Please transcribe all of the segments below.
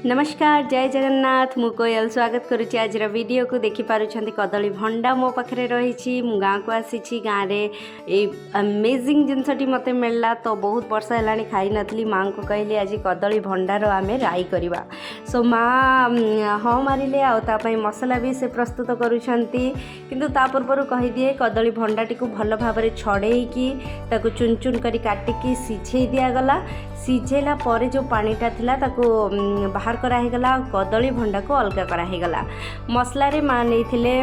ନମସ୍କାର, ଜୟ ଜଗନ୍ନାଥ। ମୁଁ କୋୟଲ, ସ୍ୱାଗତ କରୁଛି ଆଜିର ଭିଡ଼ିଓକୁ। ଦେଖିପାରୁଛନ୍ତି, କଦଳୀ ଭଣ୍ଡା ମୋ ପାଖରେ ରହିଛି। ମୁଁ ଗାଁକୁ ଆସିଛି। ଗାଁରେ ଏଇ ଆମେଜିଂ ଜିନିଷଟି ମୋତେ ମିଳିଲା। ତ ବହୁତ ବର୍ଷ ହେଲାଣି ଖାଇନଥିଲି। ମାଆଙ୍କୁ କହିଲି, ଆଜି କଦଳୀ ଭଣ୍ଡାର ଆମେ ରାଇ କରିବା। ସୋ ମା ହଁ ମାରିଲେ ଆଉ ତା ପାଇଁ ମସଲା ବି ସେ ପ୍ରସ୍ତୁତ କରୁଛନ୍ତି। କିନ୍ତୁ ତା ପୂର୍ବରୁ କହିଦିଏ, କଦଳୀ ଭଣ୍ଡାଟିକୁ ଭଲ ଭାବରେ ଛଡ଼େଇକି ତାକୁ ଚୁନ ଚୁନ କରି କାଟିକି ସିଝେଇ ଦିଆଗଲା। ସିଝେଇଲା ପରେ ଯେଉଁ ପାଣିଟା ଥିଲା, ତାକୁ ବାହାର କରାହେଇଗଲା ଆଉ କଦଳୀ ଭଣ୍ଡାକୁ ଅଲଗା କରାହେଇଗଲା। ମସଲାରେ ମା ନେଇଥିଲେ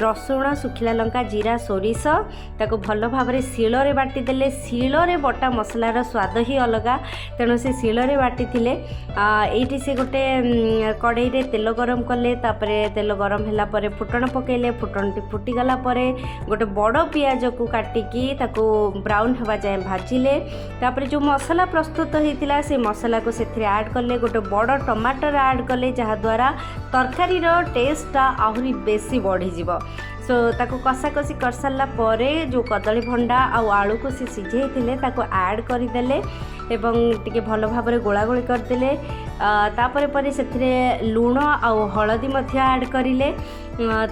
ରସୁଣ, ଶୁଖିଲା ଲଙ୍କା, ଜିରା, ସୋରିଷ। ତାକୁ ଭଲ ଭାବରେ ଶିଳରେ ବାଟିଦେଲେ। ଶିଳରେ ବଟା ମସଲାର ସ୍ୱାଦ ହିଁ ଅଲଗା, ତେଣୁ ସେ ଶିଳରେ ବାଟିଥିଲେ। ଏଇଠି ସେ ଗୋଟେ କଡ଼େଇରେ ତେଲ ଗରମ କଲେ। ତାପରେ ତେଲ ଗରମ ହେଲା ପରେ ଫୁଟଣ ପକାଇଲେ। ଫୁଟଣଟି ଫୁଟିଗଲା ପରେ ଗୋଟେ ବଡ଼ ପିଆଜକୁ କାଟିକି ତାକୁ ବ୍ରାଉନ୍ ହେବା ଯାଏଁ ଭାଜିଲେ। ତାପରେ ଯେଉଁ ମସଲା ପ୍ରସ୍ତୁତ ହେଇଥିଲା, ସେ ମସଲାକୁ ସେଥିରେ ଆଡ଼୍ କଲେ। ଗୋଟେ ବଡ଼ ଟମାଟର ଆଡ଼୍ କଲେ, ଯାହାଦ୍ୱାରା ତରକାରୀର ଟେଷ୍ଟଟା ଆହୁରି ବେଶୀ ବଢ଼ିଯିବ। ସୋ ତାକୁ କଷାକଷି କରିସାରିଲା ପରେ ଯେଉଁ କଦଳୀ ଭଣ୍ଡା ଆଉ ଆଳୁକୁ ସେ ସିଝେଇଥିଲେ, ତାକୁ ଆଡ଼୍ କରିଦେଲେ ଏବଂ ଟିକେ ଭଲ ଭାବରେ ଗୋଳାଗୋଳି କରିଦେଲେ। ତାପରେ ପରେ ସେଥିରେ ଲୁଣ ଆଉ ହଳଦୀ ମଧ୍ୟ ଆଡ଼୍ କରିଲେ।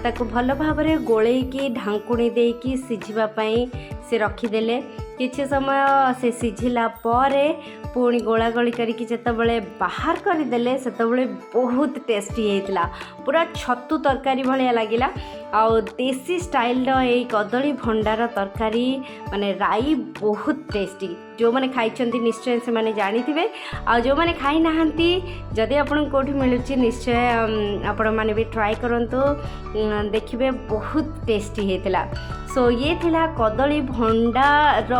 ତାକୁ ଭଲ ଭାବରେ ଗୋଳେଇକି ଢାଙ୍କୁଣୀ ଦେଇକି ସିଝିବା ପାଇଁ ସେ ରଖିଦେଲେ। କିଛି ସମୟ ସେ ସିଝିଲା ପରେ ପୁଣି ଗୋଳାଗୋଳି କରିକି ଯେତେବେଳେ ବାହାର କରିଦେଲେ, ସେତେବେଳେ ବହୁତ ଟେଷ୍ଟି ହେଇଥିଲା। ପୁରା ଛତୁ ତରକାରୀ ଭଳିଆ ଲାଗିଲା। ଆଉ ଦେଶୀ ଷ୍ଟାଇଲର ଏଇ କଦଳୀ ଭଣ୍ଡାର ତରକାରୀ, ମାନେ ରାଇ, ବହୁତ ଟେଷ୍ଟି। ଯେଉଁମାନେ ଖାଇଛନ୍ତି, ନିଶ୍ଚୟ ସେମାନେ ଜାଣିଥିବେ। ଆଉ ଯେଉଁମାନେ ଖାଇନାହାନ୍ତି, ଯଦି ଆପଣଙ୍କୁ କେଉଁଠି ମିଳୁଛି, ନିଶ୍ଚୟ ଆପଣମାନେ ବି ଟ୍ରାଏ କରନ୍ତୁ। ଦେଖିବେ, ବହୁତ ଟେଷ୍ଟି ହେଇଥିଲା। ସୋ ଇଏ ଥିଲା କଦଳୀ ଭଣ୍ଡାର।